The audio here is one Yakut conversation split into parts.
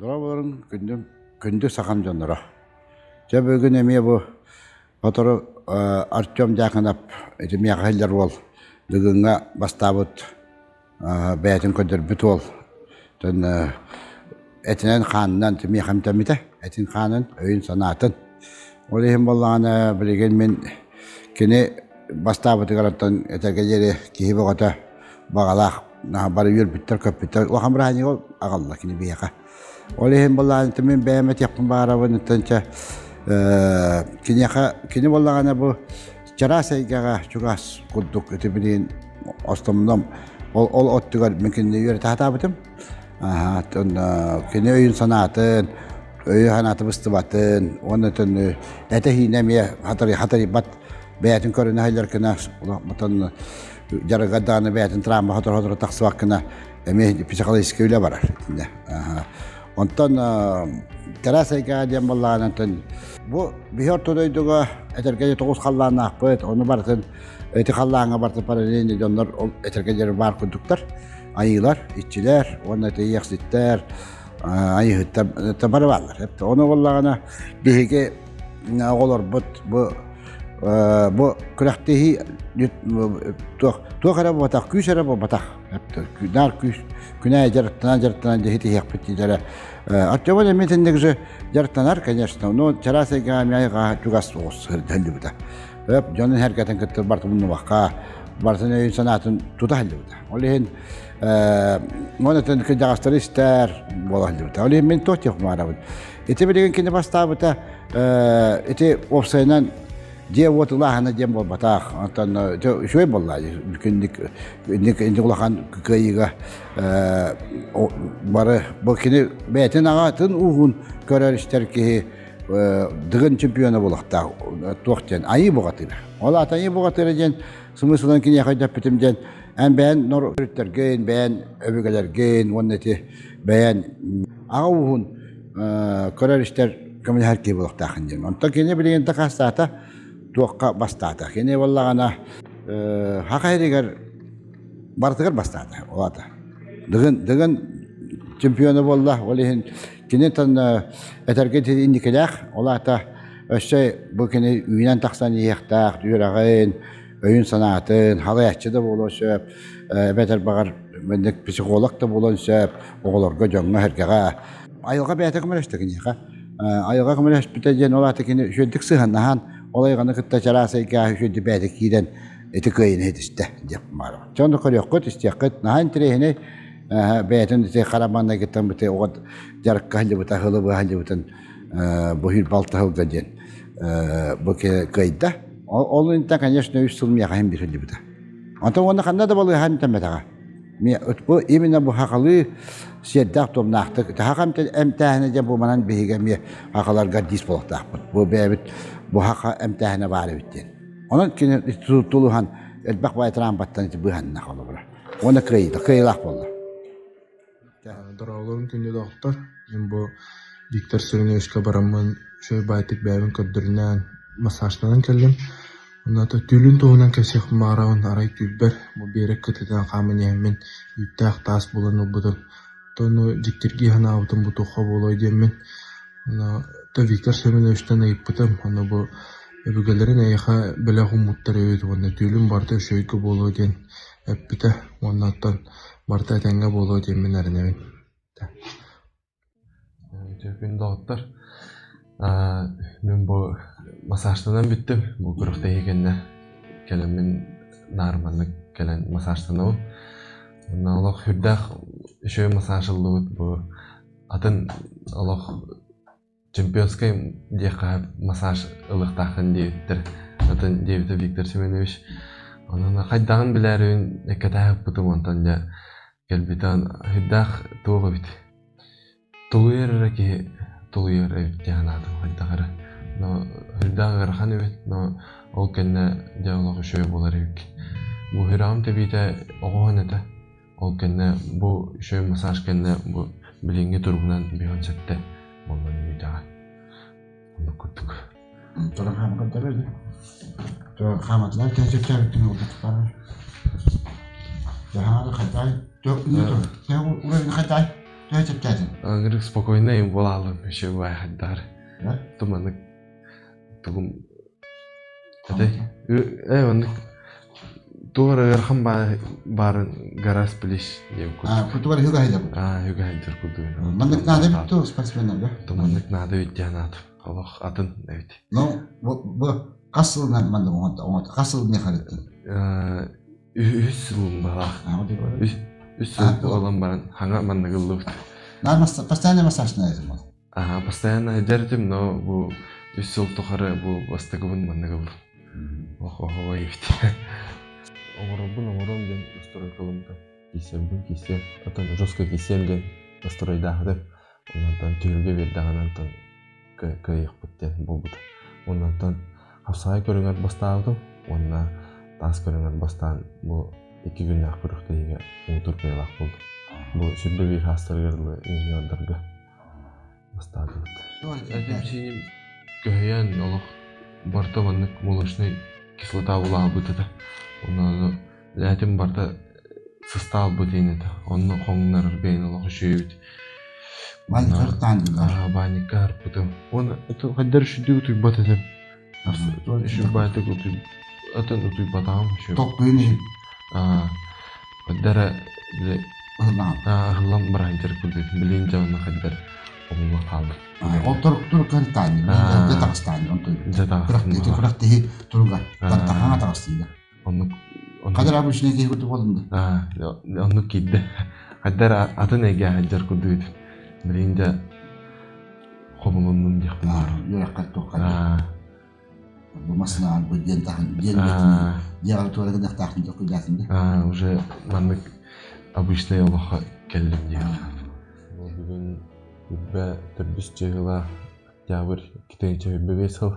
Дорооболоруҥ, күндү, күндү сахам дьонноро. Дьэ бүгүн эмиэ бу сотору Артем Дьаакынап ити миэхэ иһиллэр уол Дыгыҥҥа бастаабыт бэйэтин көрдөрбүт уол тон этинэн хаанынан миэхэ эмтэммитэ этин хаанын өйүн санаатын ол иһин буоллаҕына билигин мин кини бастаабытыгар оттон этэргэ диэри киһи бөҕөтө баҕалаах бары үөрбүттэр көппүттэр улахан бырааһынньыгы аҕалла кини биһиэхэ ол иһин буоллаҕына мин бэйэм этиэхпин баҕарабын оттон киниэхэ кини буоллаҕына бу чараас эйгэҕэ чугас курдук ити билигин остомном ол ол оттугар мин кинини үөрэтэ сатаабытым оттон кини өйүн санаатын өйү санааты быстыбатын уонна оттон этэ-сиинэ эмиэ хатарыйбат бэйэтин көрүнэ сылдьар гына оттон дьарыга даҕаны бэйэтин травма сотору-сотору тахсыбат гына эмиэ психологическай үлэ барар итиннэ онтон чараас эйгэҕэ диэн буоллаҕына онтон бу биһи орто дойдуга этэргэ тоҕус халлааннаахпыт ону барытын ити халлааҥҥа барыта параллельно дьоннор ол этэргэ диэри баар курдуктар айыылар иччилэр уонна тиийиэхситтэр айыыһыттар бары бааллар ону буоллаҕына биһиги оҕолорбут бу бу күрэхтэһии туох туох эрэ буолбатах күүс эрэ буолбатах наар күүс күнэ дьарыктанан дьарыктанан дьиһи тиһиэхпит диилэрэ Артема эмиэ итинник же дьарыктанар конечно но чараас эйгэҕэ эмиэ чугас соҕус сылдьыбыта өп дьонун сэргэтин кытта барытын умнубакка барытын өйүн санаатын тута сылдьыбыта ол иһин онон кырдьаҕастары истэр буола сылдьыбыта ол иһин мин туох диэх баарабын ити билигин кини бастаабыта ити уопсайынан дьиэ-уот ылааһына диэн буолбатах. Онтон үчүгэй буолла. Күннүк инник улахан кыайыыга бары бу кини бэйэтин аҕатын ууһун көрөр истэр киһи Дыгын чемпиона буолуохтаах туох диэн айыы бухатыыра. Ол аата айыы бухатыыра диэн смыслын киниэхэ өйдөппүтүм диэн эн бэйэн нор өрүттэргин, бэйэн өбүгэлэргин уонна ити бэйэн аҕа ууһун көрөр истэр көмөлөһөр киһи буолуохтаахын диэн. Онтон кини билигин дакаастаата, туохха бастаата. Кини буоллаҕына Саха сиригэр барытыгар бастаата, ол аата. Дыгын, Дыгын чемпиона буолла, ол иһин кини тан этэргэ инникилээх, ол аата өссө бу кини үүнэн тахсан иһиэхтээх, үөрэҕин, өйүн-санаатын, халайааччы да буолуон сөп, эбэтэр баҕар маннык психолог да буолуон сөп, оҕолорго, дьоҥҥо-сэргэҕэ. Айылҕа бэйэтэ көмөлөстө киниэхэ. Айылҕа көмөлөспүтэ диэн ол аата кини үчүгэйдик сыһыаннаһан, ол айылҕаны кытта чараас эйгэҕэ үчүгэйдик бэйэтэ киирэн ити кыайыыны ситистэ диэх баарым. Дьэ ону көрүөххүт, истиэххит. Наһаа интэриэһинэй бэйэтин ити хара маҥнайгыттан бити оҕо дьарыкка сылдьыбыта, ыһылы быһа сылдьыбытын бу балта сылга диэн бу кыайда. Ол интэ, конечно, үс сыл миэхэ иһин бириллибитэ. Онтон уонна ханна да балыыһа эмтэммэтэҕэ. Бу именно бу хахалыы сиэрдээх туомнаахтык хаха эмтээһинэ дьэ бу манан биһиги эмиэ хахаларга диис буолуохтаахпыт. Бу бэйэбит бу хаха эмтээһинэ баар эбит диэн. Онон кини тулуһан элбэх баай трампаттан ити быыһанна холобура. Уонна кыайыыта, кыайыылаах буолла. Дорооболорун күндү доҕоттор. Мин бу Виктор Сырыновичка бараммын үчүгэй баайтык бэйэбин көрдөрүнэн массажтанан кэллим. Онно түүлүн туһунан кэпсиэхпин баҕарабын. Арай түүрбэр бу биэрэк кытыытынан хааман иһэммин үүттээх таас булан ылбытым. Ону дьиктиргии санаабытым бу туохха буолуой диэммин. Ону Виктор Семеновичтан ыйыппытым. Ону бу өбүгэлэрин эйиэхэ бэлэх ууммуттар эбит уонна түүлүм барыта үчүгэйгэ буолуо диэн эппитэ уонна оттон барыта этэҥҥэ буолуо диэммин эрэнэбин. Үтүө күн доҕоттор. Мин бу массажтанан бүттүм. Бу күрэхтэһии кэннэ кэлэммин наар маннык кэлэн массажтанабын. Уонна олох сүрдээх үчүгэй массаж ыллыбыт. Бу атын олох Чемпионскай диэххэ массаж ылыахтааххын диэбиттэр. Атын диэбитэ Виктор Семенович. Онон хайдаҕын билээрибин эккэтээһиппытым онтон дьэ кэлбитэ сүрдээх туох эбит. Тулуйар эрэ киһи тулуйар эбит дии санаатым хайдах эрэ. Но сүрдээх ыарахан эбит, но ол кэннэ дьэ олох үчүгэй буолар эбиккин. Бу сүрэҕим тэбиитэ оҕоһон этэ. Ол кэннэ бу үчүгэй массаж кэннэ бу билиҥҥи туругунан 57 буоллан үүтэҕэ. Оннук курдук. Туран хаама көрдөрөр Туран хааматылар кэчэччээбиттин олбуттар. Хатай, Төһө чэпчээтиҥ? Ынырык спокойно им буолаалым еще баайхайдаар. Туманнык тугум этэй э оннук туох эрэ ыарахан баарын гараас плещ диэн курдук. Кутугар үһүг аһыйдабыт. Аа үһүг аһыйдар курдук. Маннык наада эбит дуо спортсменнарга? Туманнык наада эбит диэн аатым. Олох атын эбит. Ну, бу хас сылынан маннык оҥот хас сыл миэхэ арыттын? Үс сылым баҕалаах. Үс сыл буолан баран хаҥа маннык ыллыбыт. Постоянно массажная этим ол. Аха, постоянно дьэритим, но бу үс сыл тухары бу бастакыбын маннык ыллым. Ох, оһоҕой эбит. Оҥоробун оҥором диэн настройкалыммытым. Киирсэрбин киирсиэм, оттон жестко киирсиэм диэн настройдаахытым. Онтон түһүлгэ биэрдэҕинэ онтон кыайыахпыт диэн буолбута. Онтон хапсаҕай көрүҥэр бастаабытым уонна таас көрүҥэр бастаан бу икки күннээх күрэхтэһиигэ муҥутуур кыайыылаах буолдум. Бу 21 саастарыгар дылы юниордарга бастаатыбыт. Этим-сииним көһүйэн олох барыта маннык молочнай кислота булаабыт этэ. Онно этим барыта сыстаалбыт иин этэ. Онно хоҥнорор бэйэн олох үчүгэйбит. Баанньыкка арпытым. Уонна хайдах үчүгдүк утуйбат этим. Үчүгбаатык утуй атын утуйбатаҕым үчүгэй. Топпуйун иһин. Хайда эрэ били аһыллан баран курдук билин дьэ онно хайда эрэ оҕула хаалбыт. Ол турук кыртаанньы, дьэ таҕыстаанньы, онтон күрэхтэһии туруга тартахаҥа таҕыстыыга. Оннук Хадыр обычный киһи курдук буоллун да. Оннук киирдэ. Хайда эрэ атын эйгэ сылдьар курдук этим. Билигин дьэ хомулуннум диэхпин баар. Үөрэххэр туохха бу массыынаҕар бу диэн таһын диэн дьиэҕэр туора гыныахтаахпын толкуйдаатым да. Уже маннык обычный олоххо кэллим диэх. Бүгүн үрбэ төрдүс чыһыла октябрь 2025 сыл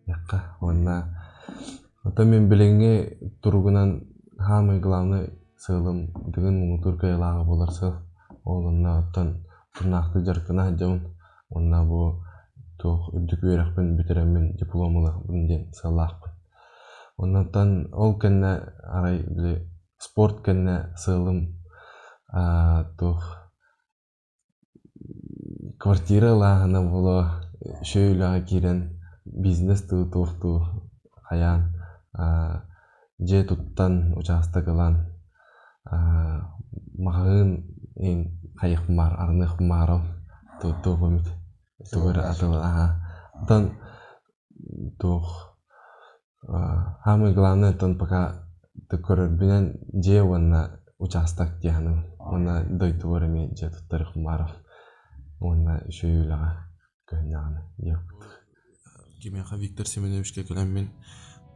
диэххэ уонна оттон мин билиҥҥи туругунан саамай главный сыалым Дыгын муҥутуур кыайыылааҕа буолар сыал. Ол онно оттон тырнаахтыы дьарыктана сылдьабын уонна бу туох үрдүк үөрэхпин бүтэрэммин диплом ылыахпын диэн сыаллаахпын. Оннуттан ол кэннэ арай били спорт кэннэ сыалым туох Квартира ылааһына буолуо, үчүгэй үлэҕэ киирэн бизнес дуу, туох дуу хайаан дьиэ туттан, учаастак ылан маҕаһыын хайыахпын баҕар арыныахпын баҕарабын туох эмит тугу эрэ атыылаһа. Оттон туох Самое главное оттон пока көрөрбүнэн дьиэ уонна учаастак дии саныыбын. Уонна дойдубар эмиэ дьиэ туттарыахпын баҕарабын. Уонна үчүгэй үлэҕэ көһүннэҕинэ диэх курдук. Кимиэхэ Виктор Семеновичка кэлэммин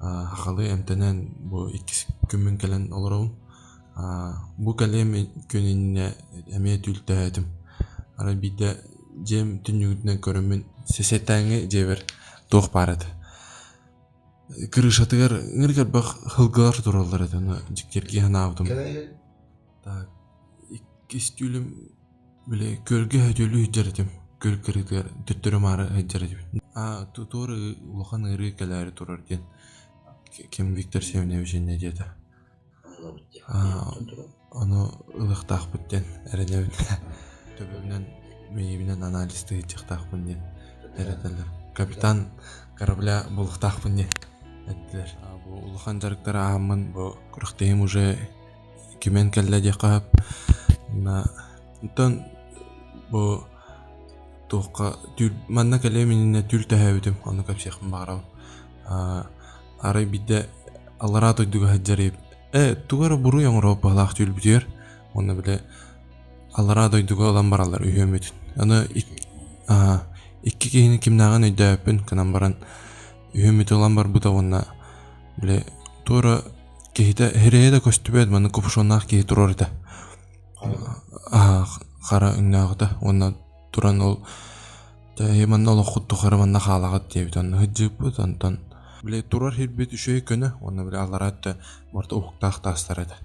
сахалыы эмтэнэн бу иккис күммүн кэлэн олоробун. Бу кэлиэм күн иннинэ эмиэ түүл түһээтим. Арай биирдэ дьиэм түннүгүнэн көрөммүн сэтээҥҥи дьиэбэр туох баар этэ. Крышатыгар ыҥырык элбэх сылгылар тураллар этэ, ону дьиктиргии санаабытым. Так, иккис түүлүм били күөлгэ сөтүөлүү сылдьар этим. Күөл кырыытыгар төттөрү-маары сылдьар этибит. Аа, туора улахан ыарыы кэлээри турар диэн ким Виктор Семенович инньэ диэтэ. Ону ылыахтаахпыт диэн эрэнэбин. Төбөбүнэн мэйиибинэн анализтыы сылдьыахтаахпын диэн эрэтэллэр. Капитан корабля буолуохтаахпын диэн эттилэр. Бу улахан дьарыктары ааһаммын бу күрэхтэһиим уже кимэн кэллэ диэххэ сөп. Онтон бу туохха түүл манна кэлиэм иннинэ түүл төһөөбүтүм ону кэпсиэхпин баҕарабын. Арай биирдэ аллараа дойдуга сылдьар ээ тугу эрэ буруй оҥоруох быһыылаах түүл бүтүөр уонна били аллараа дойдуга ылан бараллар үһүөммүтүн. Аны икки киһини кимнээҕин өйдөөбөппүн гынан баран үһүөммүтү ылан барбыта уонна били туора киһитэ сирэйэ да көстүбэт маннык капюшоннаах киһи турар этэ. Хара өҥнөөх этэ уонна туран ол Эһи манна олоххут тухары манна хаалаҕыт диэбит онно сылдьыыппыт онтон били турар сирбит үчүгэй көнө уонна били аллараа өттө барыта уһуктаах таастар этэ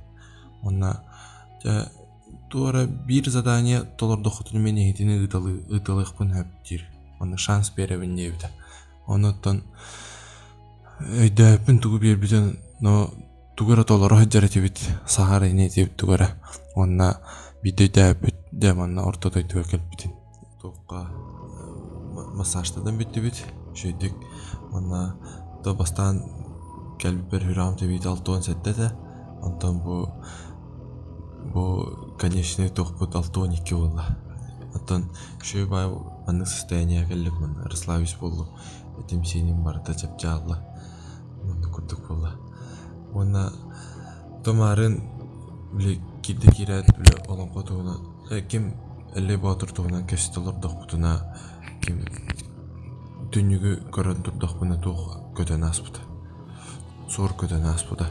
уонна дьэ туора биир задание толордоххутуна мин эһитини ыыталыахпын сөп диир уонна шанс биэрэбин диэбитэ онуттан өйдөөбүппүн тугу биэрбитин но тугу эрэ толоро сылдьар этибит саһар ини этибит тугу эрэ уонна биирдэ өйдөөбүппүт. Дьэ манна орто дойдуга кэлбитин туохха массажтанан бүттүбүт үчүгэйдик уонна то бастаан кэлбиппэр сүрэҕим тэбиитэ 67 этэ онтон бу бу конечный туохпут 62 буолла оттон үчүгэй баай маннык состояниеҕа кэллим манна расслабись буоллум этим сииним барыта чэпчээн маннык курдук буолла уонна Томарын били киирдэ киирээт били олоҥхо туһунан ким Эллэй Боотур туһунан кэпсэтэ олордохпутуна ким түннүгү көрөн турдахпына туох көтөн ааспыта суор көтөн ааспыта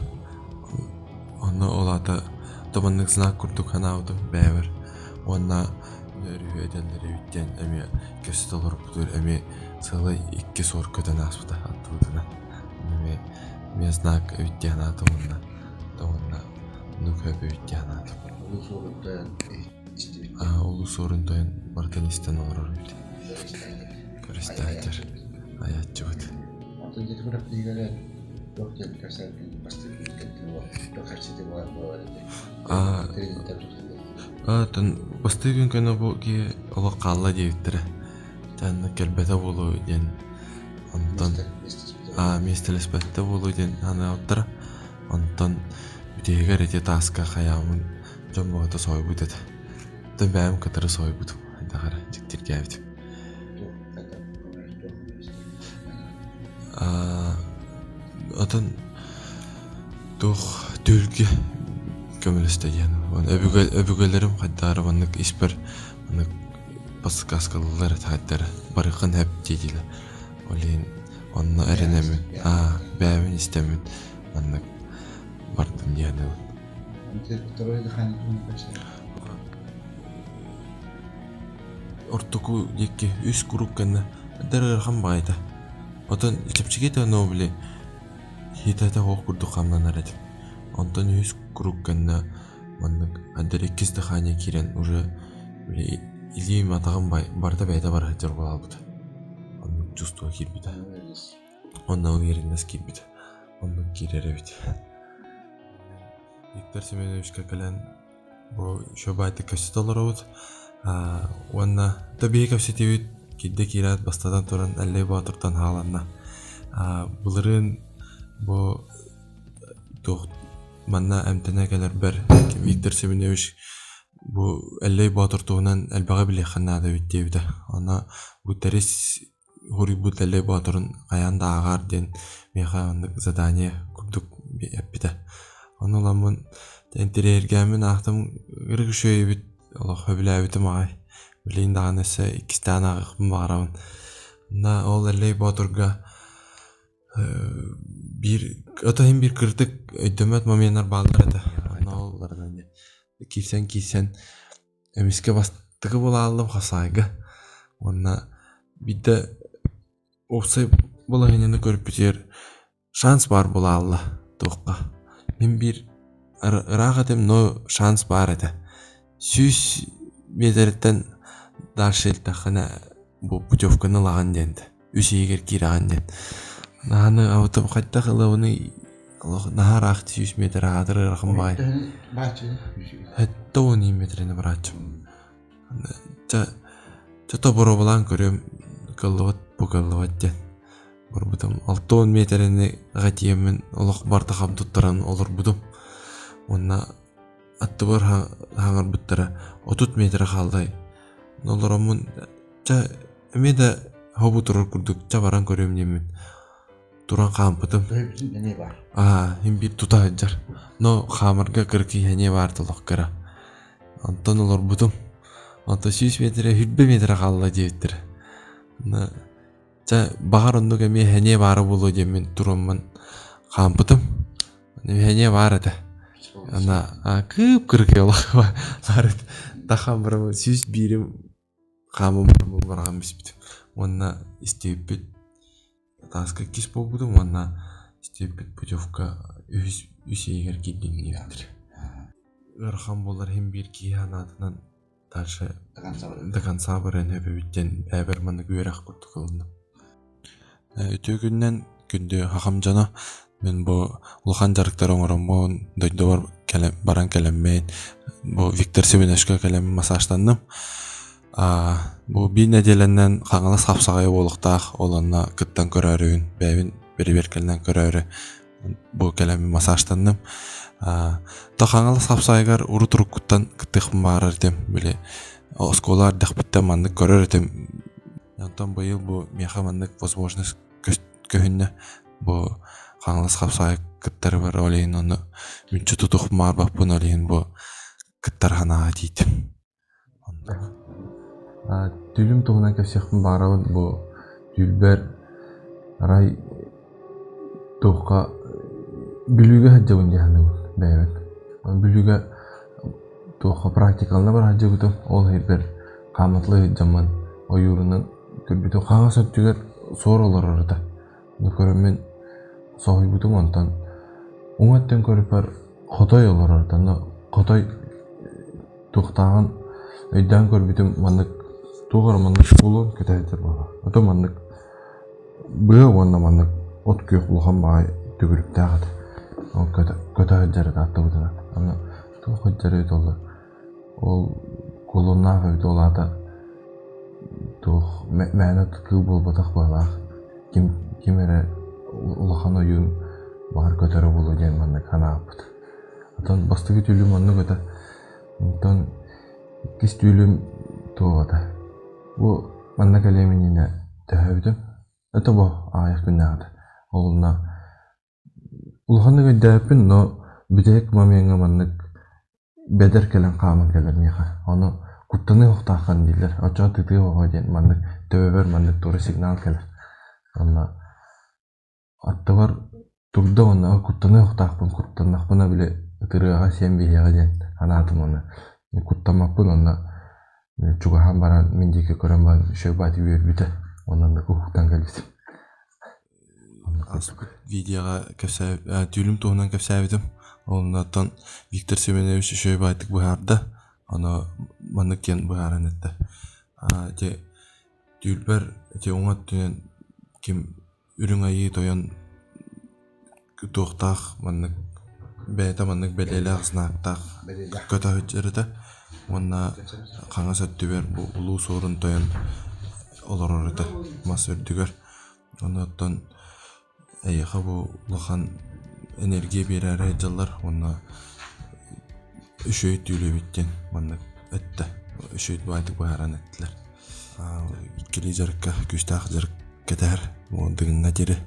онно ол аата томаннык знак курдук санаабытым бэйэбэр уонна өрүһү этэллэр эбит диэн эмиэ кэпсэтэ олорбутугар эмиэ сыалай икки суор көтөн ааспыта аттыбытынан эмиэ эмиэ знак эбит диэн аата уонна уонна нук эбит диэн аата Улуу суорун тойон истибит. Улуу суорун тойон барытын истэн олорор эбит. Көрүстээччэр айааччыбыт. Онтон дьэ күрэхтэһиилэрэ туох диэн кэпсээбитин бастакы күн туох кэпсэтии буолар буолар этэ. Аа тон бастакы күн кэннэ бу киһи олох хаалла диэбиттэрэ. Тэн кэлбэтэ буолуо диэн онтон аа миэстэлэспэттэ буолуо диэн санаабыттара. Онтон бүтэһигэр ити тааска хайааммын дьон бөҕөтө соһуйбут этэ. Оттон бэйэм кытары соһуйбутум хайдах эрэ дьиктиргээбитим. Аа отон туох түһүлгэ көмөлөстө диэн өбүгэ өбүгэлэрим хайдах эрэ маннык испэр маннык подсказкалыыллар этэ хайдах эрэ барыаххын сөп диэтилэр ол иһин онно эрэнэммин аа бэйэбин истэммин маннык бардым диэн Ортоку диэки үс куруук гына эдэр ыарахан баҕайыта. Оттон чэпчэки этэ но били хитэтэ суох курдук хамнанар этим. Онтон үһүс куруук гына маннык эдэр иккис дыхание киирэн уже били илиим атаҕым барыта бэйэтэ бара сылдьар буолбута. Оннук чувство киирбитэ. Онно уверенность киирбитэ. Оннук киирэр эбит. Виктор Семеновичка кэлэн бу еще баайдык кэпсэтэ олоробут уонна да биһи кэпсэтиибит киирдэ киирээт бастатан туран Эллэй Боотуртан хааланна. Былырыын бу туох манна эмтэнэ кэлэрбэр Виктор Семенович бу Эллэй Боотур туһунан элбэҕи билиэххэ наада эбит диэбитэ. Онно бу Тэрис Хоруйбут Эллэй Боотурун хайаан да ааҕаар диэн миэхэ оннук задание курдук эппитэ. Ону ыламмын интэриэһиргээммин аахтым ырык үчүгэй эбит олох сөбүлээбитим аҕай. Билигин даҕаны өссө иккистээн ааҕыахпын баҕарабын. На ол Эллэй Боотурга биир ото иһин биир кырдьык өйдөммөт моменнар бааллар этэ. Онно ол киирсэн-киирсэн Эмискэ бастакы буолааллым хасаайга уонна биирдэ уопсай балаһыанньаны көрбүтүгэр шанс баар буолаалла туохха. Мин биир ыраах этим, но шанс баар этэ. 100 миэтэрэттэн дальше илтэххинэ бу путевканы ылаҕын диэн этэ. Үс иһигэр киирэҕин диэн. Наһааны абытым хайдах ылабыный олох наһаа ыраах 100 метр аатыр ыарахан баҕайы. 70 метрини барааччым. Чэ чэ тоборобулаан көрүөм кыллыбат бу кыллыбат диэн. Барбытым 60 метрини аҕа тиийэммин олох барда хам туттаран олорбутум. Уонна аттыбар хаҥарбыттара 30 метр хааллай. Олороммун чэ эмиэ да хобу турар курдук чэ баран көрүөм диэммин туран хаампытым. Эмиэ баар. Аа, иһин биир тута сылдьар. Но хаамарга кыракый сэниэ баар толох кыра. Онтон олорбутум. Онтон 100 метрэ, 100 метрэ хаалла диэбиттэрэ. Онно чэ баҕар оннук эмиэ сэниэ баара буолуо диэммин тураммын хаампытым. Сэниэ баар этэ. Ана кыып-кыракый олох баар этэ. Тахам бараммын 101-им хааман баран биспитим. Уонна истибиппит Тааска иккис буолбутум уонна истибиппит путевка үһүс үс иһигэр киирдим диэбиттэр. Ыарахан буолар иһин биир киһи санаатынан дальше до конца барыан сөп эбит диэн бэйэбэр маннык үөрэх курдук ылынным. Үтүө күнүнэн. Күндү хахам дьоно, мин бу улахан дьарыктары оҥороммун, дойдубар кэлэн, баран кэлэммин, бу Виктор Семеновичка кэлэн массажтанным. Бу биир нэдиэлэнэн Хаҥалас хапсаҕайа буолуохтаах, ол онно кыттан көрөөрүбүн, бэйэбин бэрэбиэркэлэнэн көрөөрү бу кэлэн массажтанным. То Хаҥалас хапсаҕайыгар урут уруккуттан кыттыахпын баҕарар этим, били оскуола эрдэхпиттэн маннык көрөр этим. Онтон быйыл бу миэхэ маннык возможность көһүннэ. Бу Хаҥалас хапсаҕай кыттарыбар ол иһин ону мүччү тутух маарбаппын, ол иһин бу кыттар санааҕа тиийдим. Түүлүм туһунан кэпсиэхпин баҕарабын. Бу түүлбэр арай туохха Бүлүүгэ сылдьабын дии саныыбын бэйэбин. Бүлүүгэ туохха практикалана бара сылдьыбытым. Ол иһигэр хаамыталыы сылдьаммын ойуурунан көрбүтүм. Хаҥас өттүгэр суор олорор этэ. Ону көрөммүн соһуйбутум онтон уҥа өттүн көрүппэр хотой олорор этэ. Ону хотой туохтааҕын өйдөөн көрбүтүм маннык туох эрэ маннык буолуон кэтэһэр буолла. Ото маннык быа уонна маннык от күөх улахан баҕайы төгүрүктээх этэ. Ол көтө көтө сылдьар этэ аттыбытынан. Аны туох сылдьар эбит ол ол кулуннаах эбит ол аата туох мээнэ кыыл буолбатах быһыылаах. Ким ким эрэ улахан ойуун баҕар көтөрө буолуо диэн маннык санаабыт. Оттон бастакы түүлүм оннук этэ. Онтон иккис түүлүм туох этэ? Бу манна кэлиэм иннинэ төһөөбүтүм. Это бу аҕыйах күннээҕитэ. Ол онно улаханнык өйдөөбүппүн, но бүтэһик момеҥҥа маннык бэдэр кэлэн хааман кэлэр миэхэ. Ону куттаныа суохтааххын дииллэр. Оччоҕо тытыа оҕо диэн маннык төбөбөр маннык туора сигнал кэлэр. Онно Аттыбар турда уонна куттаныа суохтаахпын, куттаннахпына били ытырыаҕа сиэн биһиэҕэ диэн санаатым уонна куттаммаппын уонна чугаһаан баран мин диэки көрөн баран үчүгэй баҕайытык үөрбүтэ уонна оннук уһуктан кэлбитим. Ааспыт видеоҕа кэпсээ түүлүм туһунан кэпсээбитим. Оннуттан Виктор Семенович үчүгэй баҕайытык быһаарда. Ону маннык диэн быһааран эттэ. Ити түүлбэр ити уҥа өттүнэн ким Үрүҥ Айыы Тойон туохтаах маннык бэйэтэ маннык бэлиэлээх знактаах көтө сылдьар этэ уонна хаҥас өттүгэр бу Улуу Суорун Тойон олорор этэ мас үрдүгэр. Онуоттан эйиэхэ бу улахан энергия биэрээри сылдьаллар уонна үчүгэй түүл эбит диэн маннык эттэ үчүгэй баайдык быһааран эттилэр. Иккилии дьарыкка күүстээх дьарык кэтэһэр Дыгыҥҥа диэри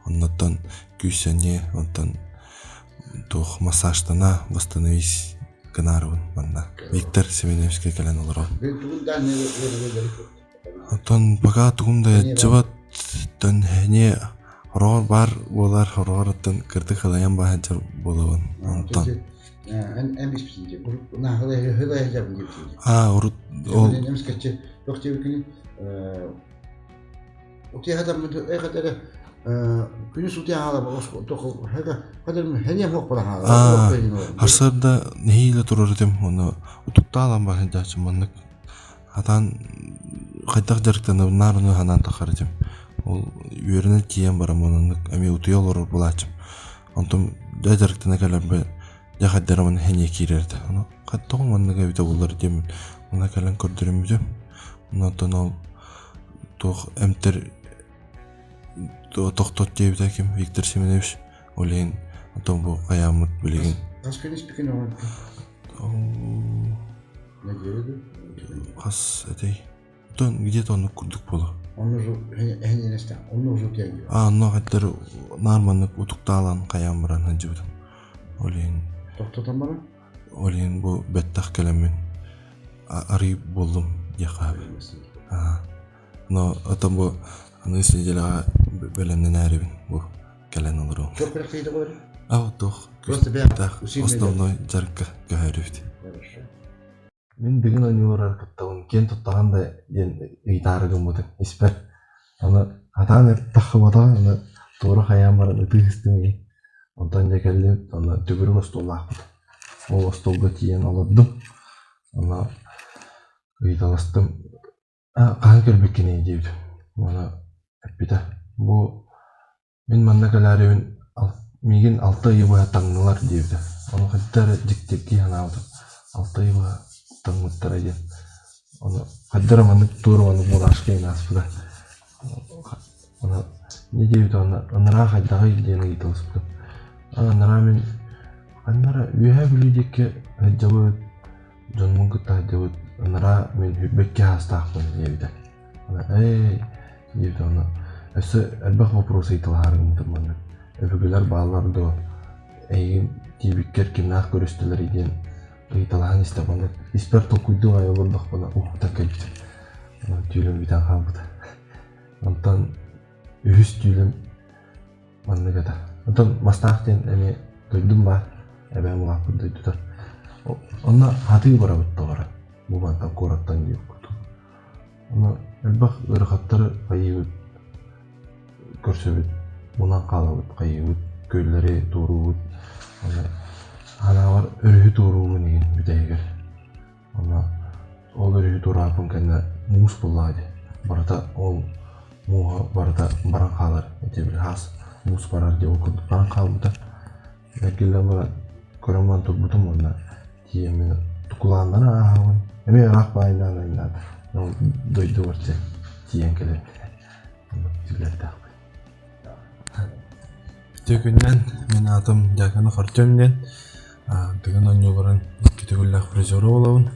оннуттан күүс-сэниэ онтон туох массажтана восстановись гынаарыбын манна Виктор Семеновичка кэлэн олоробун. Оттон пока тугум да ятчыбат тон эмиэ хороҕор баар буолар хороҕор оттон кырдык халайан баһадьар буолабын онтон аа урут ол Харсыарда нэһиилэ турар этим уонна утуктаалан баһыйдааччы маннык хатаан хайдах дьарыктанабын наар ону санаан таххар этим. Ол үөрэнэн тиийэн баран маннык эмиэ утуйа олорор буолааччым. Онтон дьэ дьарыктана кэлэрбэр дьэ хайдара манна сэниэ киирэр этэ. Ону тоҕо маннык эбитэ буоллар диэммин онно кэлэн көрдөрүммүтүм. Онтон ол туох эмтэр тохтот диэбитэ ким Виктор Семенович ол иһин оттон бу хайааммыт билигин хас этэй оттон где-то оннук курдук буолуо аа онно хаттар наар маннык утуктаалаан хайаан баран сылдьыбытым ол иһин тохтотон баран ол иһин бу бэттэх кэлэммин арый буоллум диэххэ сөп но оттон бу аныгыс неделяҕа бэлэмнэнээрибин бу кэлэн олоруом аа туох күүстээх основной дьарыкка көһөрүбүт Мин Дыгын оонньууларыгар кыттабын, киэн туттаҕын да диэн ыйытаары гыммытым испэр. Аны хатаан таххыбатаҕа, аны туора хайаан баран ытыы сыстым ии. Онтон дьэ кэллим, аны төгүрүк остуоллаахпыт. Ол остуолга тиийэн олордум. Аны ыйыталастым, хаһан кэлбиккиний диэбитим. Аны эппитэ, бу Мин манна кэлээрибин миигин 6 ыйы быһа таҥнылар диэбитэ. Ону хайдах эрэ дьиктиргии санаабытым. 6 ыйы быһа таҥмыттара диэн. Ону хайдах эрэ маннык туора маннык мурашка иҥэн ааспыта. Ону не диэбитэ уонна анараа хайдаҕый диэн ыйыталаспытым. Анараа мин ханна эрэ Үөһээ Бүлүү диэки сылдьабыт, дьоммун кытта сылдьабыт, анараа мин сүүрбэккэ саастаахпын диэбитэ. Ээ диэбитэ уонна өссө элбэх вопрос ыйыталаһаары гыммытым маннык. Өбүгэлэр бааллар дуо? Эйигин тиийбиккэр кимнээх көрүстүлэрий диэн ыйыталаһан истэхпинэ испэр толкуйдуу аҕай олордохпуна уһуктан кэлбитим. Түүлүм бүтэн хаалбыта. Онтон үһүс түүлүм маннык этэ. Онтон Мастаах диэн эмиэ дойдум баар, эбээм улааппыт дойдута. Онно хатыы барабыт тоҕо бу мантан куораттан диэх курдук. Онно элбэх ыарахаттары хайыыбыт, көрсөбүт, мунан хаалабыт, хайыыбыт, күөллэри туоруубут. Онно ханаабар өрүһү туоруубун иһин бүтэһигэр. Онно ол өрүһү туораабыппын кэннэ муус буоллаҕа дии. Барыта ол мууһа барыта баран хаалар. Ити били хаас муус барар дии ол курдук баран хаалбыта. Эргиллэн баран көрөн баран турбутум уонна тиийэммин тукулааннары ааһабын. Эмиэ ыраах баайдаан айаннаан ол дойдубар тиийэн кэлэбин. Оннук түүлэрдээхпин. Үтүө күнүнэн, мин аатым Дьяконов Артем диэн. Тыгын оонньууларын икки төгүллээх призера буолабын.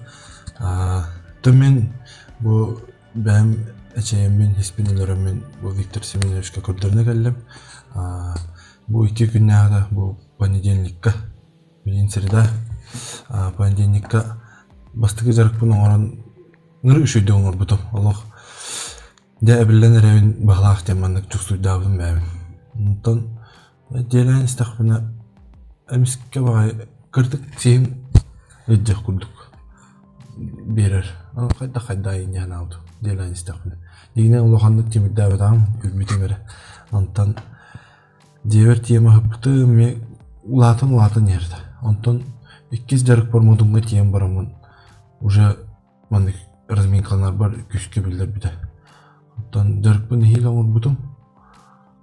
То мин бу бэйэм эчэйэммин, испин өлөрөммүн бу Виктор Семеновичка көрдөрүнэ кэллим. Бу икки күннээҕитэ бу понедельникка, билигин среда, понедельникка бастакы дьарыкпын оҥорон ныры үчүгэйдик оҥорбутум. Олох Дьэ эбиллэн эрэбин баһылаах диэн маннык чугсуйдаабытым бэйэбин. Онтон дьиэлээн истэхпинэ эмискэ баҕайы кырдьык сиһим ыйдьах курдук биэрэр. Аны хайдах хайдах инньэ аабытым дьиэлээн истэхпинэ. Дьиҥинэн улаханнык тимирдээбэтэҕим, күлбүтүм эрэ. Онтон дьиэбэр тиийэн аһаппытым эмиэ улаатан-улаатан иһэрдэ. Онтон иккис дьарыкпар Модуҥҥа тиийэн бараммын уже маннык разминкаланарбар күүскэ биллэрбитэ. Оттон дьарыкпын нэһиилэ оҥорбутум.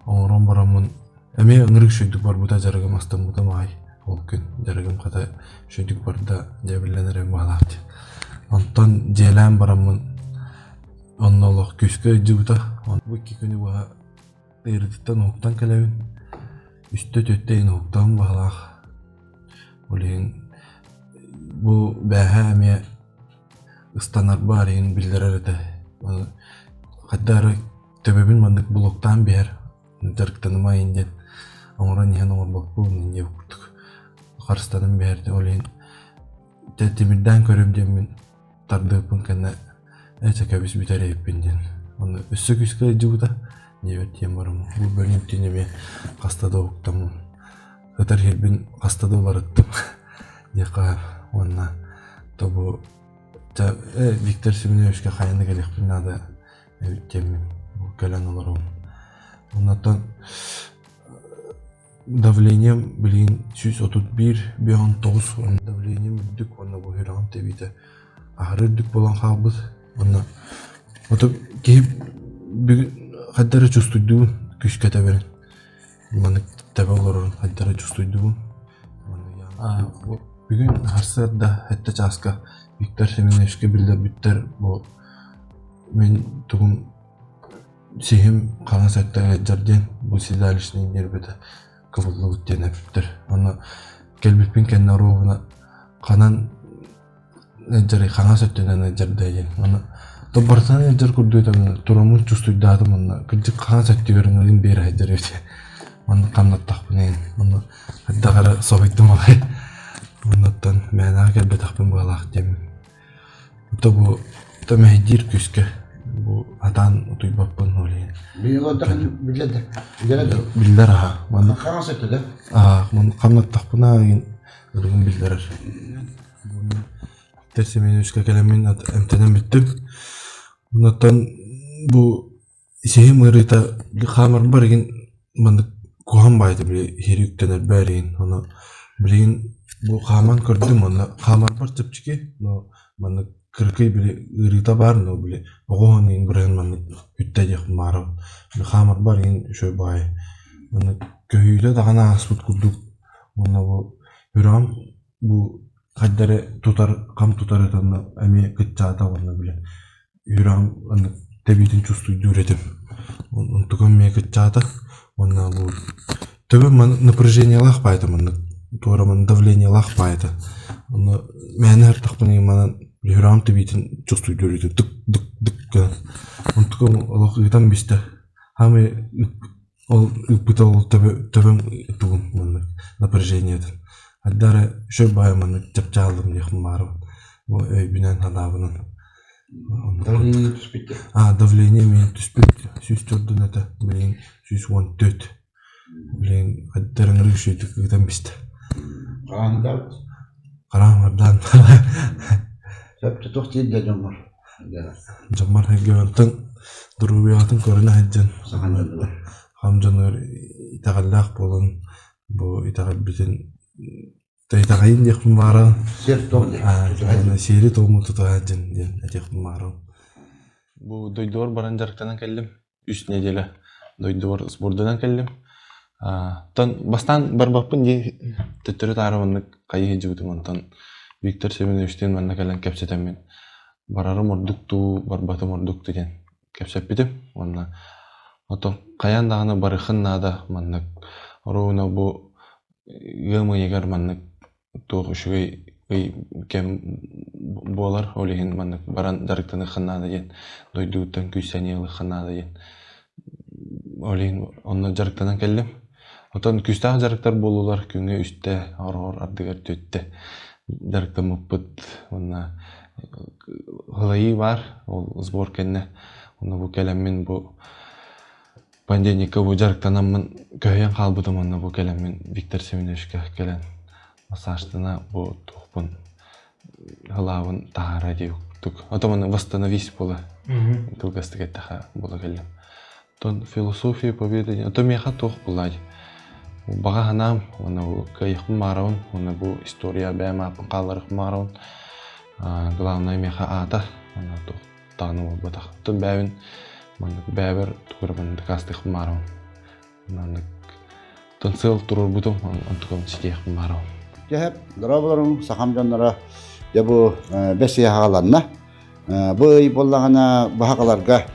Оҥорон бараммын эмиэ ынырык үчүгэйдик барбыта дьарыгым астыммытым аҕай. Ол күн дьарыгым хата үчүгэйдик барда дьэ биллэн эрэ баҕалаах дии. Онтон дьиэлээн бараммын онно олох күүскэ ыйдьыбыта. Бу икки күнү быһа ыарыытыттан уһуктан кэлэбин. Үстэ-түөртэ иһин уһуктабын баҕалаах. Ол иһин бу бээһээ эмиэ ыстанарбар иһин биллэрэр этэ. Хайдах эрэ төбөбүн маннык блоктаан биһэр, дьарыктанымайын диэн оҥорон иһэн оҥорбоппун диэн курдук харыстанан биһэрдэ. Ол иһин тимирдээн көрүм диэммин тардыыппын кэннэ ээ чэ кэбис бүтэр эбиппин диэн. Ону өссө күүскэ ыалдьыбыта диэбит диэн бараммын бу бөлүүн түүн эмиэ хаста да уһуктаммын ытар иһирбин хаста да уларыттым диэххэ уонна то бу Виктор Семеновичка хайаан да кэлиэхпин наада эбит диэммин кэлэн олоробун. Оннуттан давлением билигин 131 59 давлением үрдүк уонна бу сүрэҕим тэбиитэ аһары үрдүк буолан хаалбыт. Уонна ото киһи бүгүн хайдах эрэ чувствуйдуубун күүскэ тэбэрин. Маннык тэбэ олорорун хайдах эрэ чувствуйдуубун. Бүгүн сарсыарда сэттэ чааска Виктор Семеновичка биллэрбиттэр бу мин тугум сиһим хаҥас өттө ыалдьар диэн бу седалищный нервэтэ кыбыллыбыт диэн эппиттэр. Онно кэлбиппин кэннэ оруобуна ханан ыалдьарый хаҥас өттүнэн ыалдьардай диэн. Онно барытынан ыалдьар курдук этэ тураммын чувствуйдаатым онно кырдьык хаҥас өттүгэр ыҥырын биэрэ сылдьар эбит. Онно ханнаттахпына онно хайдах эрэ соһуйдум аҕай. Оннуттан мээнэҕэ кэлбэтэхпин быһалаах диэммин. То бу то мэһэйдиир күүскэ бу атаан утуйбаппын ол иһин. Биллэр аһа. Манна Хаҥас өттө да? Аа, хамнаттахпына игин ырыгын биллэрэр. Виктор Семеновичка кэлэммин эмтэнэн бүттүм. Оннуттан бу Сиһим ыарыыта хаамарбар игин маннык куһаҕан баайда били иһири үктэнэрбэр игин ону билигин бу хааман көрдүм уонна хаамарбар чэпчэки но маннык кыракый били ыарыыта баар но били оҕо уһун игин бырайан маннык бүттэ диэхпин баҕарабын. Хаамарбар игин үчүгэй баҕайы. Маннык көһүүтэ даҕаны ааспыт курдук уонна бу үрэҕим бу хайда эрэ тутар хам тутар этэ онно эмиэ кыччаата уонна били үрэҕим маннык тэбиитин чувствуйдуур этим. Онтукам эмиэ кыччаата уонна бу төбөм маннык напряжениелаах баайта маннык туора маннык давлениелаах баайта. Онно мээнэ сыртахпына манан үрэҕим тэбиитин чувствуйдуур этим дык дык дык гынан. Онтукам олох ыытан бистэ. Хаамай ол ыыппыта ол төбөм тугун маннык напряжениетын. Хайда эрэ үчүгэй баҕайы маннык чапчааллым диэхпин баҕарабын. Бу өйбүнэн, санаабынан. Давление түспүт А, давление эмиэ түспүт. 104 этэ, билигин 114. Билигин хайда эрэ ыҥырык үчүгэйдик ыытан бистэ. Хараҥардаабыт? Хараҥардаан. Сөп туох диир дьоҥҥор? Дьоммор сылдьыбыттан доруобуйаҕытын көрүнэ сылдьан хам дьонугар итэҕэллээх буолан бу итэҕэлбитин итэҕэйин диэхпин баҕарабын. Сиэри-туому тутуһа сылдьын диэн этиэхпин баҕарабын. Бу дойдубар баран дьарыктанан кэллим. Үс нэдиэлэ дойдубар сборданан кэллим. Оттон бастаан барбаппын дии төттөрү-таары маннык хайыы сылдьыбытым онтон Виктор Семеновичтыын манна кэлэн кэпсэтэммин барарым ордук дуу, барбатым ордук дуу диэн кэпсэппитим уонна оттон хайаан даҕаны барыаххын наада маннык оруобуна бу ыам ыйыгар маннык туох үчүгэй ый кэм буолар, ол иһин маннык баран дьарыктаныахха наада диэн, дойдугуттан күүс-сэниэ ылыахха наада диэн. Ол иһин онно дьарыктанан кэллим. Оттон күүстээх дьарыктар буоллулар күҥҥэ үстэ, ороҕор ардыгар түөртэ дьарыктаммыппыт уонна ылайыы баар, ол сбор кэннэ. Онно бу кэлэммин бу понедельникка бу дьарыктанаммын көһүйэн хаалбытым уонна бу кэлэммин Виктор Семеновичка кэлэн массажтана бу туохпун ылаабын таһаара дии курдук. Ото манна восстановись буола кылгастык эттэхэ буола кэллим. Оттон философия победы ото миэхэ туох буолла баҕа санаам уонна бу кыайыахпын баҕарабын уонна бу история бэйэм ааппын хаалларыахпын баҕарабын. Главное миэхэ аата уонна туох даҕаны буолбатах. Оттон бэйэбин маннык бэйэбэр тугу эрэ маннык дакаастыахпын баҕарабын. Маннык оттон сыал туруорбутум онтукам ситиэхпин баҕарабын. Дьэ, дорооболоруҥ, сахам дьонноро. Дьэ бу бэс ыйа хааланна. Бу ый буоллаҕына баһаҕаларга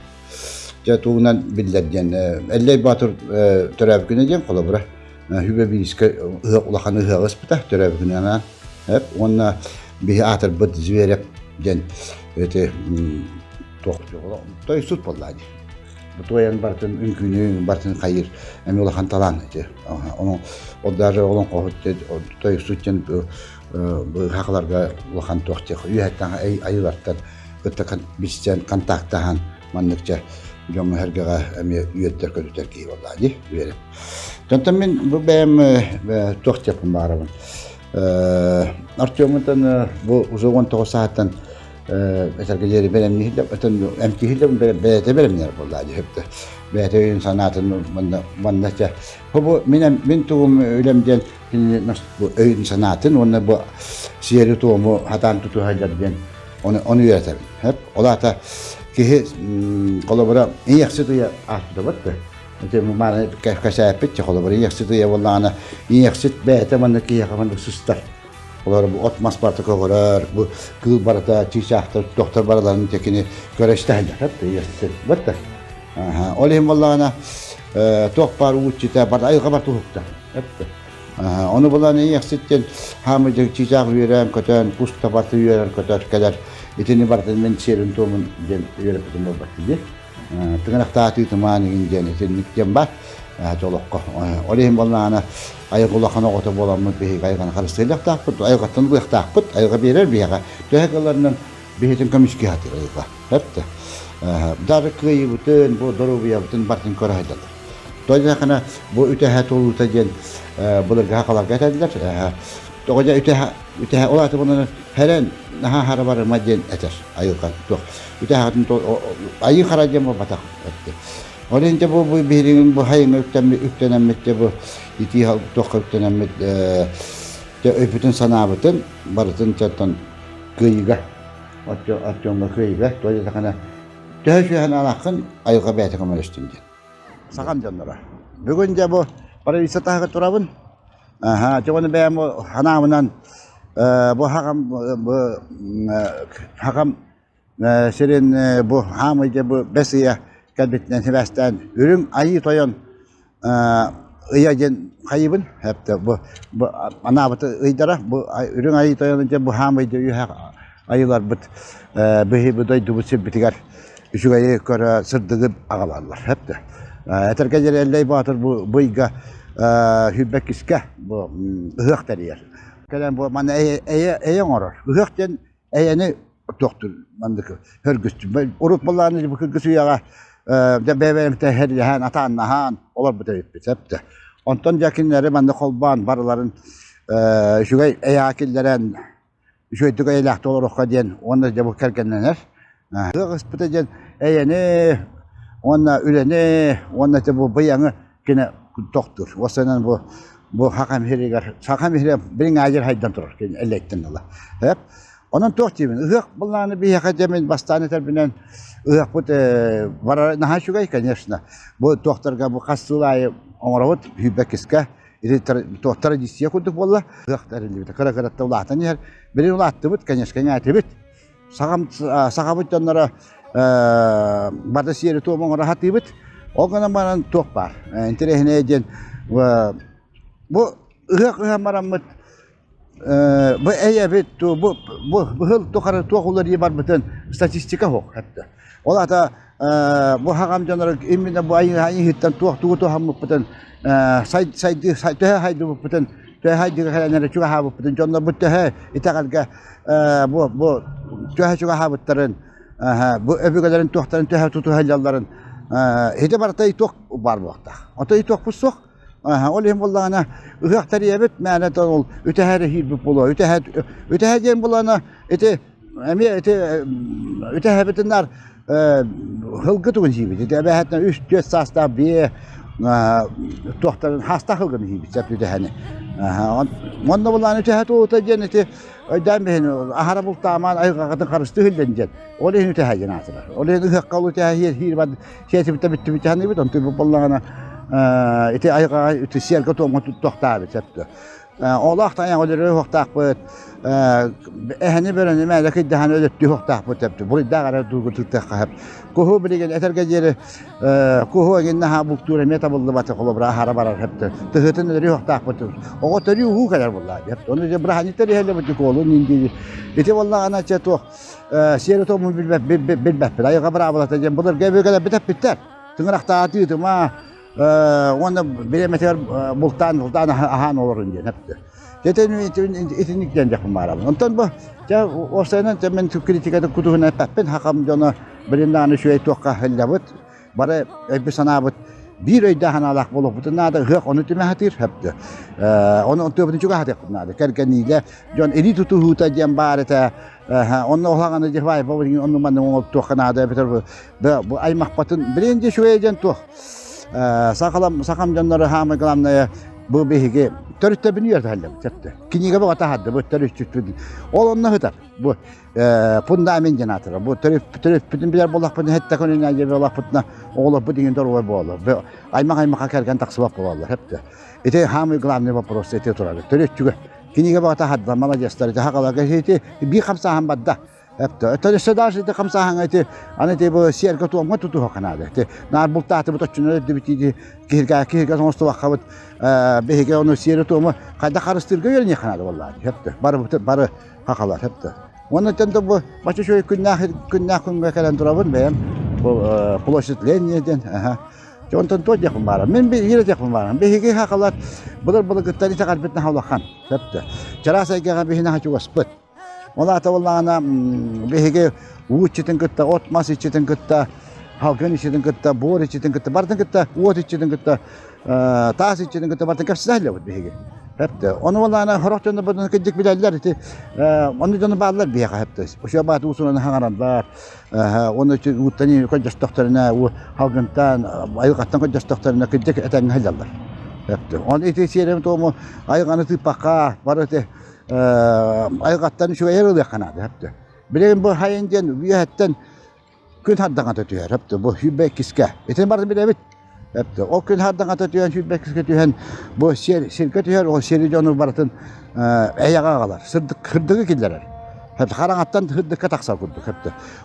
дьэ тугунан биллэр диэн Эллэй Боотур төрөөбүт күнэ диэн холобура Хүбэ биискэ ыһыах улахан ыһыаҕы ыспыта төрөөбүт күнү анаан уонна биһи аатырбыт Зверев диэн эти туох тойсут буолла дии. Бу туойан бартын үҥкүүнү бартын хайыр эми улахан талаан эти. Onun ол даже олоҥхоһут тойсут диэн хахаларга улахан туох диэх үөһэттэн айылартан кытта билсэн контактаһан манныкча дьоҥҥо сэргэҕэ эмиэ үөрдэр көтүтэр киһи буоллаа дии үөрэ. Онтон мин бу бэйэм туох диэхпин баҕарабын. Артеммутан бу уже 19 сааттан этэргэ диэри бэлэмнииллэр, эмтииллэр бэйэтэ бэлэмнэр буоллаа дии сөптө. Бэйэтэ өйүн санаатын манна манна бу мин мин тугум үлэм диэн кинини өйүн санаатын уонна бу сиэри-туому хатаан тутуһаллар диэн ону ону үөрэтэбин. Хөп. Ол аата киһи холобура ийэхсит ыйа ааспыта бат да. Ити мааны кэсээппит холобура ийэхсит ыйа буоллаҕына ийэхсит бэйэтэ манна киһиэхэ маннык сыстар. Олор бу от мас барыта көҕөрөр, бу кыыл барыта чыычаахтар, тохтор бараларын кини көрө истэһэллэр. Хөп ийэхсит бат да. Ол иһин буоллаҕына туох баар ууччута бар айылҕа бар туһукта. Ону булан ийэхситтэн хаамы чыычаах үөрэн көтөн, кус да барыта үөрэр көтөр кэлэр. Итини барытын мин сиэрин туомун диэн үөрэппитим буолбат дии. Тыҥырахтаатыы тумаан игин диэн итинник диэн бар. Олоххо. Ол иһин буоллаҕына айылҕа улахан оҕото буоламмыт биһиги айылҕаны харыстыыллахтаахпыт, айылҕаттан ылыахтаахпыт, айылҕа биэрэр биһиэхэ. Төһө кыларынан биһитин көмүскүү сатыыр айылҕа. Эптэ. Дары кыайыыбытын, бу доруобуйабытын барытын көрө сылдьаллар. Тоҕо бу үтэһэ туолуута диэн былыргы сахаларга этэллэр. Тоҕо дьэ үтэһэ үтэһэ ол аата буолан хэрэн наһаа хара барыма диэн этэр айылҕа туох үтэһэҕитин айыы хара диэн буолбатах эттэ. Ол иһин дьэ бу биһиригин бу хайыҥа үктэнэммит дьэ бу итии туохха үктэнэммит дьэ өйбүтүн санаабытын барытын чаттан кыайыыга Артемҥа кыайыыга тоҕо диэтэххинэ төһө сүөһэн анааххын айылҕа бэйэтэ көмөлөстүн диэн. Сахам дьонноро. Бүгүн дьэ бу Правительство таһыгар турабын. Аха, дьэ уонна бэйэм ханаабынан бу хагам бу хагам сирин бу хаамый дьэ бу бэс ыйа кэлбитинэн сибээстээн үрүҥ айыы тойон ыйа диэн хайыбын эптэ бу бу анаабыт ыйдара бу үрүҥ айыы тойон диэн бу хаамый дьэ үһэ айыыларбыт биһи бу дойдубут сирбитигэр үчүгэйи көрө сырдыгы аҕалаллар эптэ этэргэ диэри Эллэй Боотур бу бу ыйга сүүрбэккискэ бу ыһыах тэрийэр кэлэн бу манна эйэ эйэ оҥорор ыһыах диэн эйэни туохтур маннык хөргүстүм урут былааны бу кыргыс үйэҕэ дьэ бэйэ-бэйэбитин хэрилэһэн атааннаһан олорбут эбиппит эптэ онтон дьэ кинилэри манна холбоон барыларын үчүгэй эйэҕэ киллэрэн үчүгэйдик эйэлээхтик олоруохха диэн уонна дьэ бу кэргэннэнэр ыһыах ыспыта диэн эйэни уонна үлэни уонна ити бу быйаҥы кини тохтуур уопсайынан бу бу хахам иһиригэр сахам иһирэ билиҥ аадьыр хайдан турар кини эллэйттэн ыла эп онон туох диибин ыһыах былааны биһиэхэ дьэ мин бастаан этэрбинэн ыһыахпыт барара наһаа үчүгэй конечно бу туохтарга бу хас сыл аайы оҥоробут сүүрбэккискэ ити туох традиция курдук буолла ыһыах тэриллибитэ кыра кыратта улаатан иһэр билин улааттыбыт конечно кэҥээтибит сахам сахабыт дьонноро барда сиэри туом оҥоро сатыыбыт ол гынан баран туох баар интэриэһинэй диэн бу ыһыах ыһан бараммыт бу эйэбит бу бу быһыл тухары туох уларыйыы барбытын статистика суох эптэ ол аата бу хаҕам дьонноро именно бу айыһыттан туох тугу туһаммыппытын сайдыы төһө хайдыбыппытын төһө хайдыга кэлэн эрэ чугаһаабыппытын дьоннорбут төһө итэҕэлгэ бу бу төһө чугаһаабыттарын бу өбүгэлэрин туохтарын төһө тутуһалларын ити барыта итог баар буолуохтаах ото итогпут суох ол иһин буоллаҕына ыһыах тэрийэбит мээнэ ол үтэһэ эрэ иһиирбит буолуо үтэһэ үтэһэ диэн буоллаҕына ити эмиэ ити үтэһэбитин наар һылгы тугун сиибит ити эбээһэтинэн үс түөрт саастаах биэ туохтарын хаастаах һылгыны сиибит сөп үтэһэни онно булаан үтэһэ туоута диэн ити өйдөөн биһин аһара бултаамаан айылҕаҕытын харыстыы иһиллэн диэн ол иһин үтэһэ диэн аатырар ол иһин ыһыахха ол үтэһэ иһиир иһиир бар сиэтибитэ бүттүбүт саныыбыт онтуйбут буоллаҕына ити айылҕаҕа ити сиэргэ туомҥа туттуохтаабыт сөптө Олох тайах өлөрө уохтаахпыт, эһэни бөрөнү мээлэ кыйдаһан өлөттүү уохтаахпыт эбит. Буруйдаах эрэ дуугу тыытыахха сөп. Куһу билигин этэргэ диэри куһу эҥин наһаа бултуур эмиэ табыллыбата холобура аһара барар сөптө. Тыһытын өлөрүү уохтаахпыт. Оҕо төрүү уу кэлэр буоллаа диэт. Ону дьэ бырааһынньыктар иһэллэр бу нин Ити буоллаҕына чэ туох сиэри туому билбэппит. Айылҕа быраабылата диэн былыргы өбүгэлэрбит эппиттэр. Тыҥырахтаатыы тыма уонна бириэмэтигэр бултаан бултаан аһаан олорун диэн эптэ. Итинник диэн дьахпын баарабын. Онтон бу дьэ уопсайынан дьэ мин критикатын кутуһун эппэппин хахам дьоно билин даҕаны үчүгэй туохха иһиллэбит бары өйбүт санаабыт биир өйдөөх санаалаах буолуохпутун наада ыһыах ону түмэ сатыыр сөптө ону онтуобутун чугаһатыахпыт наада кэргэниилэ дьон илии тутуһуута диэн баар этэ онно улаҕаны дьэ онну манны оҥортуохха наада эбэтэр бу аймахпатын билин дьэ үчүгэй диэн туох сахалам сахам дьонноро хаамай главное бу биһиги төрүттэбин үөрэтэллэбит сөптө кинигэ бөҕө таһардыбыт төрүччүппүт ол онно сытар бу фундамент диэн аатырар бу төрүппүтүн билэр буоллахпытына хэттэ күнүнэ дьэ буоллахпытына оҕолорбут иҥин доруобай буолаллар аймах аймахха кэргэн тахсыбат буолаллар сөптө ити самый главный вопрос ити турар төрүччүгэ кинигэ бөҕө таһардылар молодецтар ити хакаларга ити биир хамсааһын барда Өттөн өссө даже ити хамсааһыҥа ити аны ити бу сиэргэ туомҥа тутуһа наада. Ити наар бултаатыбыт оччону өлөрдүбүт ити киһиргэ киһиргэ оҥостубаккабыт биһиги ону сиэри туому хайдах харыстыырга үөрэниэххэ наада буоллаа. Сөптө. Бары бары хахалар сөптө. Уонна тэн да бу бачча үчүгэй күннээх күннээх күҥҥэ кэлэн турабын бэйэм бу площадь Ленина диэн аха Онтон туох диэхпин баарам. Мин биир диэхпин баарам. Биһиги хахалар былыр былыргыттан итэҕэлбит наһаа улахан. Сөптө. Чараас эйгэҕэ биһи наһаа чугаспыт. Ол аата буоллаҕына биһиги уу иччитин кытта, от-мас иччитин кытта, халгын иччитин кытта, буор иччитин кытта, барытын кытта, уот иччитин кытта, таас иччитин кытта барытын кэпсэтэ сылдьабыт биһиги. Хэптэ. Ону буоллаҕына сорох дьоно бу кырдьык билэллэр ити ону дьоно бааллар биһиэхэ хэптэ. Ошо баат уусунан хаҥарандар, оны ууттан көрдөстөхтөрүнэ, халгынтан, айылҕаттан көрдөстөхтөрүнэ кырдьык этэҥҥэ сылдьаллар. Хэптэ. Оны ити сиэрим туому айылҕаны тыыппакка бары ити айылҕаттан үчүгэйэр ылыахха наада сөптө. Билигин бу хайын диэн үөһэттэн күн хардаҥата түһэр сөптө. Бу сүүрбэ иккискэ. Итини барытын билэбит. Ол күн хардаҥата түһэн сүүрбэккэ түһэн бу сир сиргэ түһэр ол сири дьону барытын эйэҕэ аҕалар сырдык хырдыгы киллэрэр. Хараҥаттан хырдыкка тахсар курдук.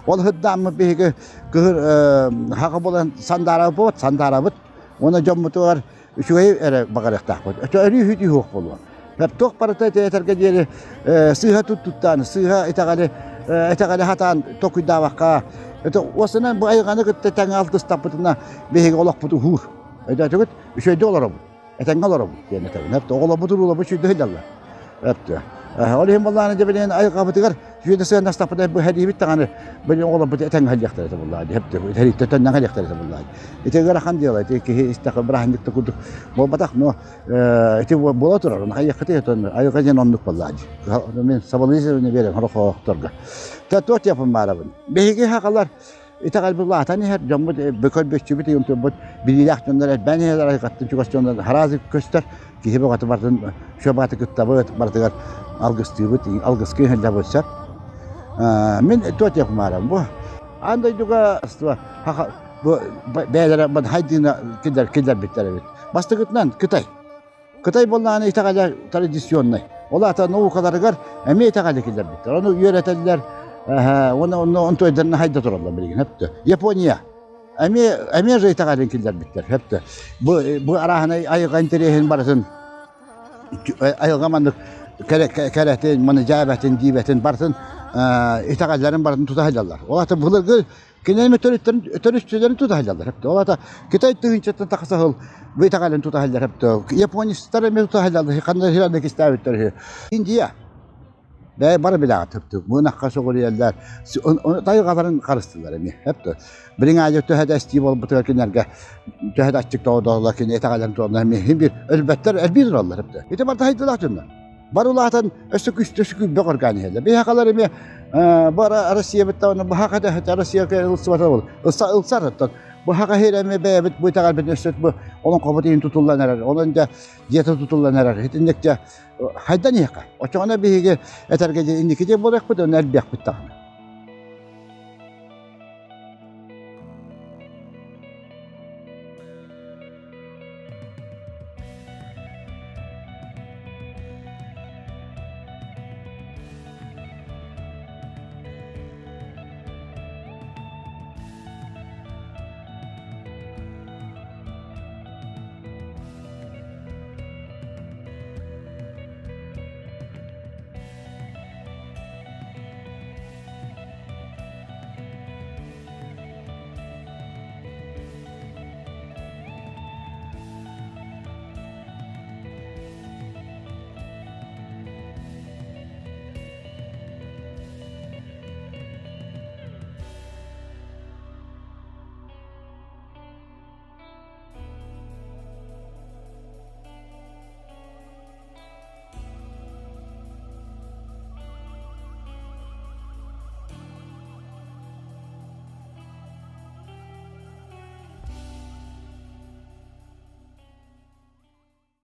Ол хырдааммыт биһиги кыһыр хаҕа буолан сандаарабыт сандаарабыт уонна дьоммутугар үчүгэй эрэ баҕарыахтаахпыт. Өрүү хүтүү суох буолуо. Туох барыта этэргэ диэри сыыһа туттуттаан, сыыһа итэҕэли итэҕэли хатаан токуйдаабакка, это уосанан бу айылҕаны кытта тэҥ алтыстаппытына биһиги олохпут уһуур. Өйдөөтүгүт? Үчүгэйдик олоробут. Этэҥҥэ олоробут диэн этэбин. Эптэ оҕолорбут урууларбыт үчүгэйдик сылдьаллар. Эптэ. Ол иһин буоллаҕына дьэ билигин айылҕабытыгар үчүгэйдик сыаннастахпытына бу һэриибит даҕаны били оҕолорбут этэҥҥэ сылдьыахтара этэ буоллаҕа дии. Эптэ һэрииттэн төннөн кэлиэхтэрэ этэ буоллаҕа дии. Ити ыарахан дьыала, ити киһи истэххэ бырааһынньык да курдук буолбатах, но ити буола турар, ону хайыаххытый отон айылҕа диэн оннук буоллаҕа дии. Мин сабалыйсыбын биэрэн хорохоохторго. Тэ туох диэппин баарабын. Биһиги хахалар итэҕэлбит улаатан иһэр, дьоммут бөкөр-бөччүбүт ыйымтырбыт билиилээх дьоннор элбээн иһэллэр, айылҕаттан чугас дьоннор хараазы көстөр, киһи бөҕөтө барытын шөбаты кыттабыт, барытыгар алгыстыыбыт, алгыска иһэллэбит сөп. Мин туох диэхпин баарабын бу. Аан дойдуга бу бэйэлэрэ хайдыына киллэрбиттэр эбит. Бастакытынан Кытай. Кытай буоллаҕына итэҕэлэ традиционнай. Ол аата наукаларыгар эмиэ итэҕэли киллэрбиттэр. Ону үөрэтэллэр, уонна онно онтуойдарына хайда тураллар билигин хөптө. Япония эмиэ эмиэ же итэҕэлин киллэрбиттэр хөптө. Бу бу арааһынай айылҕа интэриэһин барытын айылҕа маннык кэрэтин, маны дьээбэтин, диибэтин барытын итэҕэллэрин барытын тута сылдьаллар. Ол аата былыргы Кинилэр төрүттэрин төрүччүлэрин тута сылдьаллар. Ол аата Кытай тыһыынчаттан тахса сыл бу итэҕэлин тута сылдьар. Японецтар эмиэ тута сылдьаллар. Ханна сирэн кистээбиттэр үһү. Индия бэйэ бары билэҕит хөптү. Мунахха сөҕүрүйэллэр. Тайҕаларын харыстыылар эмиэ. Хөптү. Билиҥ аайы төһө да эстии буолбутугар кинилэргэ төһө да аччык тоҕо кини итэҕэлин туолна эмиэ бир өлбөттөр элбии тураллар хөптү. Ити барыта хайдылаах дьоннор. Бар улаатан өссө күстэ өссө күүрбэх орган иһэллэр. Биһиэхэлэр эмиэ бара Россиябыт даҕаны быһаха да Россия ылсыбата бол. Ылса ылсар оттон. Быһаха иһэр эмиэ бэйэбит бу итэҕэлбит өссө бу олоҥхобут иһин тутуллан эрэр. Онон дьэ дьиэтэ тутуллан эрэр. Итинник дьэ хайдан иһиэхэ. Оччоҕуна биһиги этэргэ дьэ инники дьэ буолуохпут, онно элбиэхпит даҕаны.